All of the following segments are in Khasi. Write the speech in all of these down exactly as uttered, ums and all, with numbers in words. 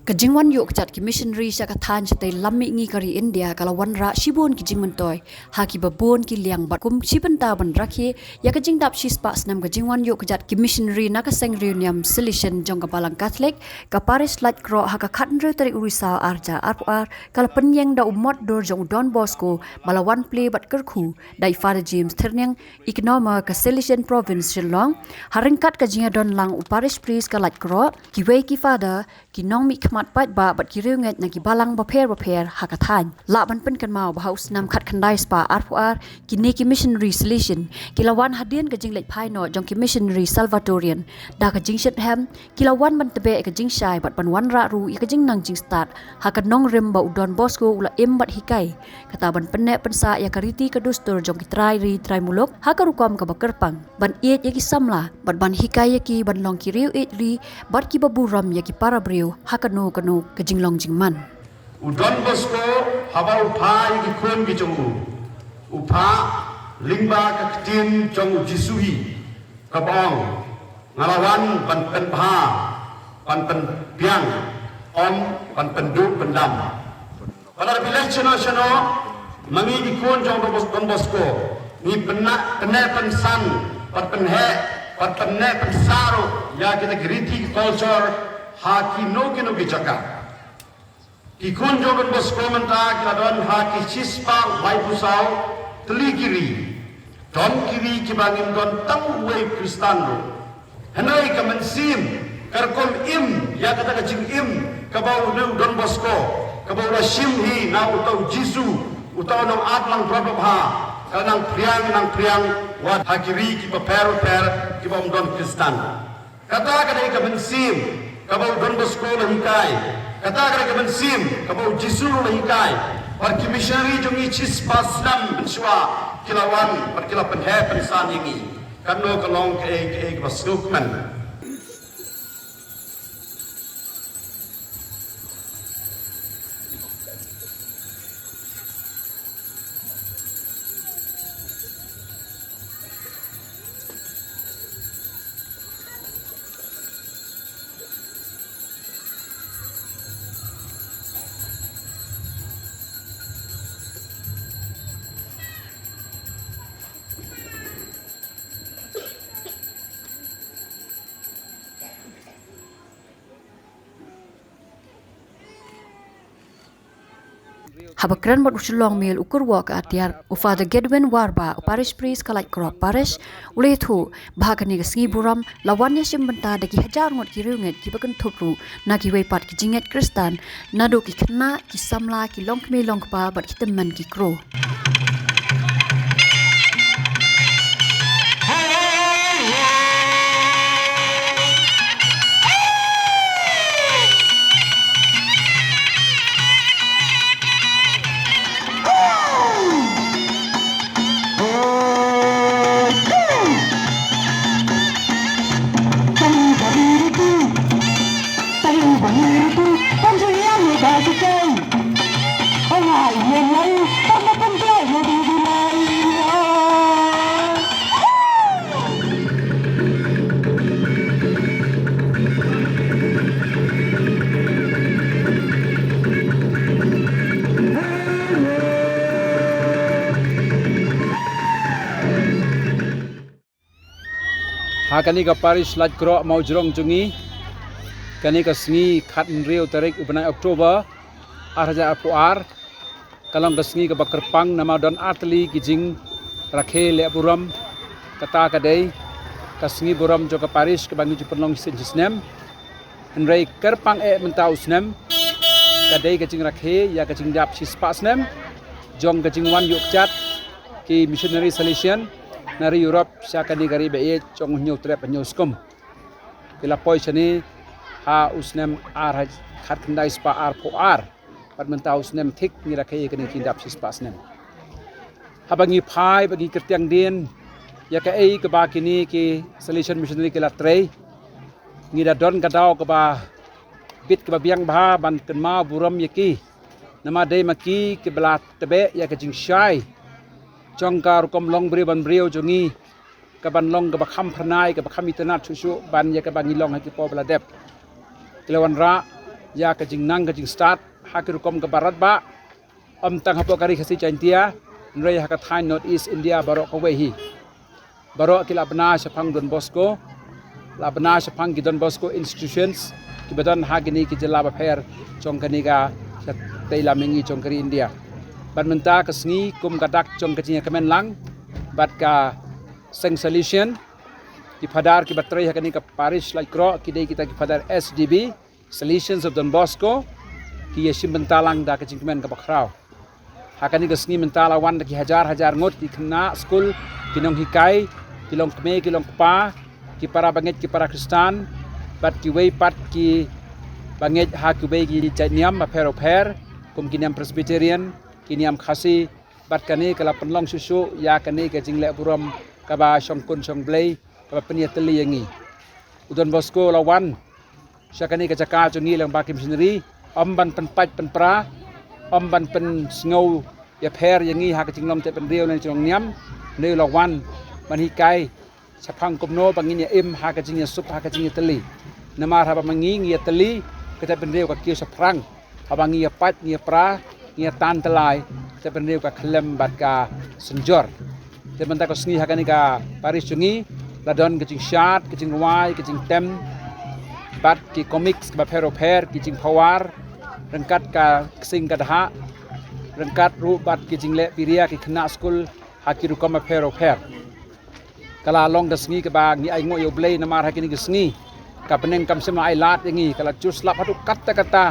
Ka jingwan ïuh kjat ki missionary sha ka thaiñ shatei lam mihngi ka ri India ka la wanrah shibun ki jingmyntoi ha kiba bun ki liang bad kum shi bynta ban rakhe ïa ka jingdap shispah snem ka jingwan ïuh kjat ki missionary na ka seng riewniam Salesian jong ka Balang Katholik, ka Parish Laitkroh ha ka khathynriew tarik u Risaw ar hajar arphew ar ka la pynïeng da u mot dur jong u Don Bosco ba la wan plie bad kyrkhu da i Father James Thyrniang, i Kynnoh Maw ka Salesian Province Shillong, ha ryngkat ka jingïadon lang u Parish Priest ka Laitkroh, kiwei ki Father, ki nongmihkhmat paidbah bad ki riewngeit na ki balang bapher bapher ha ka thaiñ. Lah ban pynkynmaw ba ha u snem khatkhyndai spah arphew ar kine ki missionary Salesian ki la wan hadien ka jingleit phai noh jong ki missionary Salvatorian da ka jingshitrhem, ki la wan ban tbeh ïa ka jingshai bad ban wanrah ruh ïa ka jingnang jingstad ha ka nongrim ba u Don Bosco u la im bad hikai, kata ban pynneh pynsah ïa ka riti ka dustur jong ki trai ri trai muluk ha ka rukom kaba kyrpang, ban ïeit ïa ki samla bad ban hikai ïa ki ban long ki riew ïeit ri bad kiba burom ïa ki para briew ha kano kano ka jinglong jingman. U Don Bosco haba u phah ïa ki khun ki jong u, u phah lyngba ka ktien jong u Jisu hi, kaba ong, nga la wan ban pynbha, ban pynbiang, ym ban pynduh pyndam. Ba la phi leit shano shano, ma ngi ki khun jong Don Bos-, Don Bosco, ngi pynneh, pynneh pynsan, bad pynheh, bad pynneh pynsah ruh ïa kita ki riti ki culture ha kino kino ki jaka. Ki khun jong Don Bosco mynta ki la don ha ki shispah laiphew saw tylli ki ri. Don ki ri kiba ngim don tang uwei u Khristan ruh. Hynrei ka mynsiem, ka rukom im, ïa kata ka jingim kaba une u Don Bosco, kaba u la shim hi na uta u Jisu, uta u nongatlang bapher bapher, ka nang phriang nang phriang wat ha ki ri kiba pher bapher kiba ym don Khristan. Kata ka dei ka mynsiem kaba u Don Bosco u la hikai. Kata ka dei ka mynsiem kaba u Jisu u la hikai. Bad ki missionary jong ngi shispah snem mynshuwa ki la wan bad ki la pynheh pynsan ïa ngi. Katno ka long kaei kaei kaba sngewkmen. Haba kren bad u Shillong Mail u kyrwoh ka atiar, u Father Gedwin Warbah, u Parish Priest ka Laitkroh Parish, u la ïathuh ba ha kane ka sngi burom la wan ïashim bynta da ki hajar ngut ki riewngeit kiba kynthup ruh na kiwei pat ki jingngeit Khristan, naduh ki khynnah, ki samla, ki longkmie longkpa bad ki tymmen ki kro. Ha kane ka parish Laitkroh Mawjrong jong ngi, kane ka sngi khathynriew tarik u bnai October, ar hajar arphew ar, ka long ka sngi kaba kyrpang namar don artylli ki jingrakhe leh burom, kata ka dei ka sngi burom jong ka parish kaba ngi ju pynlong shisien shisnem. Hynrei kyrpang eh mynta u snem ka dei ka jingrakhe ïa ka jingdap shispah snem jong ka jingwan ïuh kjat ki missionary Salesian na ri Europe sha kane ka ri ba ïeit jong u Hynñiewtrep Hynñiewskum. Ki la poi shane ha u snem ar haj-, khatkhyndai spah arphew ar. Bad mynta u snem thik ngi rakhe ïa kane ka jingdap shispah snem. Haba ngi phai bad ngi kyrtiang dien ïa kaei kaba kine ki Salesian missionary ki la trei, ngi da don ka daw kaba bit kaba biang bha ban kynmaw burom ïa ki. Namar dei ma ki kiba la tbeh ïa ka jingshai jong ka rukom long briew ban briew jong ngi, kaban long kaba kham phyrnai, kaba kham itynnad shuh shuh ban ïa kaba ngi long ha ki por ba la dep. Ki la wanrah ïa ka jingnang ka jingstad ha ki rukom kaba radbah, ym tang hapoh ka Ri Khasi Jaiñtia, hynrei ha ka thaiñ North East India baroh kawei hi. Baroh ki la bna shaphang Don Bosco, la bna shaphang ki Don Bosco institutions kiba don ha kine ki jylla bapher jong kane ka, shatei lam ïa ngi jong ka ri India. Bad mynta ka sngi kum ka dak jong ka jingïakmen lang bad ka seng Salesian, ki phadar kiba trei ha kane ka parish Laitkroh ki dei kita ki phadar S D B, Salesians of Don Bosco, ki ïashim bynta lang da ka jingkmen kaba khraw. Ha kane ka sngi mynta la wan da ki hajar hajar ngut ki khynnah skul, ki nonghikai, ki longkmie ki longkpa, ki para bangeit ki para Khristan, bad kiwei pat kiba ngeit ha kiwei ki jait niam bapher bapher, kum ki niam Presbyterian, ki niam Khasi, bad kane ka la pynlong shuh shuh ïa kane ka jingleh burom kaba shongkun shongblei, kaba pynïatylli ïa ngi. U Don Bosco la wan sha kane ka jaka jong ngi lyngba ki missionary, ym ban pynpait pynpra, ym ban pynsngew ïapher ïa ngi ha ka jinglong teh bynriew ne jinglong niam, hynrei u la wan ban hikai shaphang kumno ba ngin ïa im ha ka jingïasuk ha ka jingïatylli. Namar haba ma ngi ngi ïatylli, ka teh bynriew ka kiew shaphrang. Haba ngi ïapait, ngi ïapra, ngi ïatan tyllai, ka teh bynriew ka khyllem bad ka synjor. Te mynta ka sngi ha kane ka parish jong ngi la don ka jingshad, ka jingrwai, ka jingtem, bad ki comics kiba pher bapher, ki jingphawar, ryngkat ka ksing ka dha, ryngkat ruh bad ki jingleh biria ki khynnah skul ha ki rukom bapher bapher. Ka la long ka sngi kaba ngi ainguh ïa U Blei namar ha kine ki sngi ka bneng kam shym la ai lad ïa ngi, ka la jur slap haduh katta katta,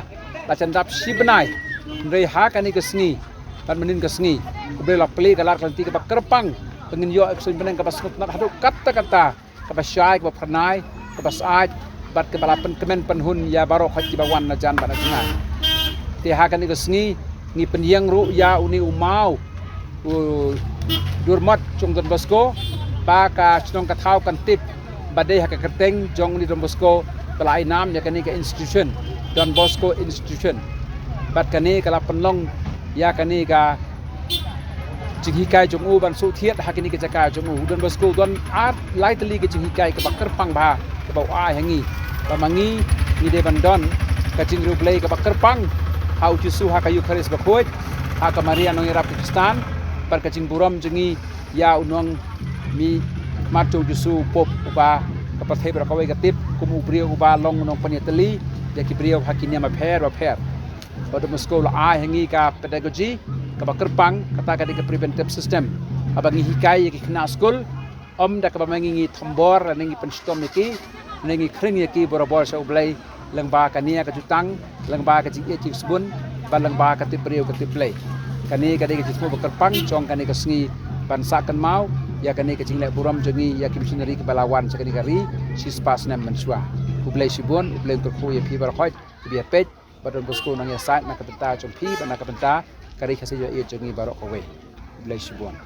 la jan dap shi bnai. Hynrei ha kane ka sngi, bad mynnin ka sngi, U Blei la plie ka lad ka lynti kaba kyrpang ba ngin ïoh ka suiñ bneng kaba sngewtynnat haduh katta katta, kaba shai, kaba phyrnai, kaba syaid, bad kaba la pynkmen pynhun ïa baroh khoit kiba wan na jan bad na jngai. Te ha kane ka sngi ngi pynïeng ruh ïa une u maw, u durmot jong Don Bosco, ba ka shnong ka thaw kan tip ba dei ha ka kyrteng jong une Don Bosco ba la ai nam ïa kane ka institution, Don Bosco Institution. Bad kane ka la pynlong ïa kane ka jinghikai jong u ban shu thied ha kine ki jaka jong u. U Don Bosco u don ar lai tylli ki jinghikai kaba kyrpang bha kaba u ai ha ngi, ba ma ngi ngi dei ban don ka jingriewblei kaba kyrpang ha u Jisu ha ka Eukharist bakhuid, ha ka Maria nongïarap ka Khristan, bad ka jingburom jong ngi ïa u nongmihkhmat jong u Jisu u Pope, uba ka pyrthei baroh kawei ka tip kum u briew uba long u nongpynïatylli ïa ki briew ha ki niam bapher bapher. Ba Don Bosco u la ai ha ngi ka pedagogy kaba kyrpang, kata ka dei ka preventive system. Haba ngi hikai ïa ki khynnah skul, ym da kaba ma ngi ngi thombor lane ngi pynshitom ïa ki, ne ngi khring ïa ki borabor sha U Blei lyngba ka nia ka jutang, lyngba ka jingïeit jingsbun, bad lyngba ka tip briew ka tip Blei. Kane ka dei ka jingsngew ba kyrpang jong kane ka sngi ban sah kynmaw ïa kane ka jingleh burom jong ngi ïa ki missionary kiba la wan sha kane ka ri shispah snem mynshuwa. U Blei shibun, U Blei un kyrkhu ïa phi baroh khoit kiba ïa peit, ba Don Bosco un nang ïasaid na ka bynta jong phi bad na ka bynta ka Ri Khasi Jaiñtia jong ngi baroh kawei. U Blei shibun.